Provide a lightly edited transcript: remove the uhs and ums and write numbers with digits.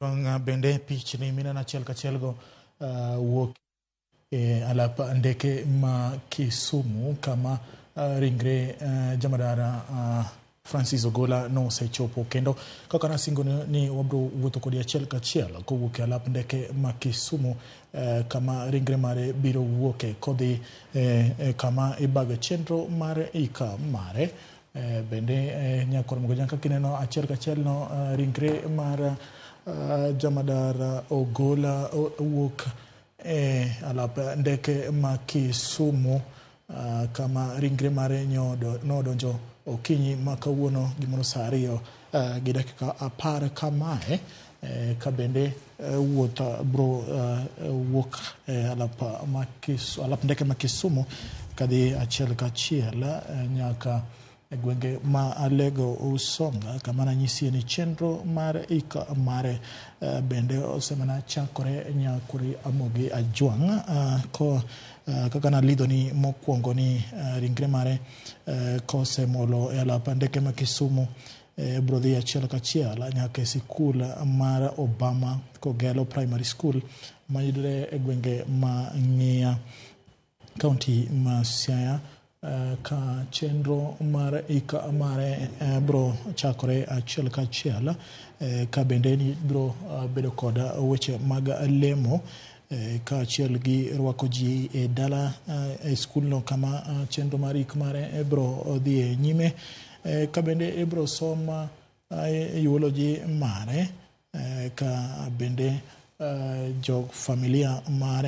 Bende pichni mineno achiel kachiel go wuok e alap ndeke ma Kisumu kama ringre jamadara Francis Ogola nosechopo kendo kaka nasingo ni wabro wuotho kodi achiel kachiel kowuok e alap ndeke ma Kisumu kama ringre mare biro wuoke kodhi kama ibago chenro mar ika mare. Bende nyakor Mgoja kaka ineno achiel kachiel no ringre mar jamadar Ogola wuok e alap ndeke ma Kisumu kama ringre mare nodonjo okinyi ma kawuono gimoro saa 2 gi dakika 10 kamae ka bende wuoth bro wuok e alap ndeke ma Kisumu kadhi achiel kachiel nyaka e gwenge ma Alego Usonga kama nanyisie ni chenro mar ik mare bende osemana chakore nyakuri Amogi Ajwang' ko kaka nalidho ni mokwongo ni ringre mare kosemolo e alap ndeke ma Kisumu bro dhi achiel kachiel nyaka e sikul mar Obama Kogelo Primary School mayudore e gwenge ma Ng'iya, kaunti ma Siaya, ka chenro mar ik mare bro chakore achiel kachiel ka bende ni bro bedo kod weche mag lemo kaachiel gi rwako ji e dala e skulno kama chenro mar ik mare bro dhi nyime ka bende ibro som eulogy mare ka bende jog familia mare.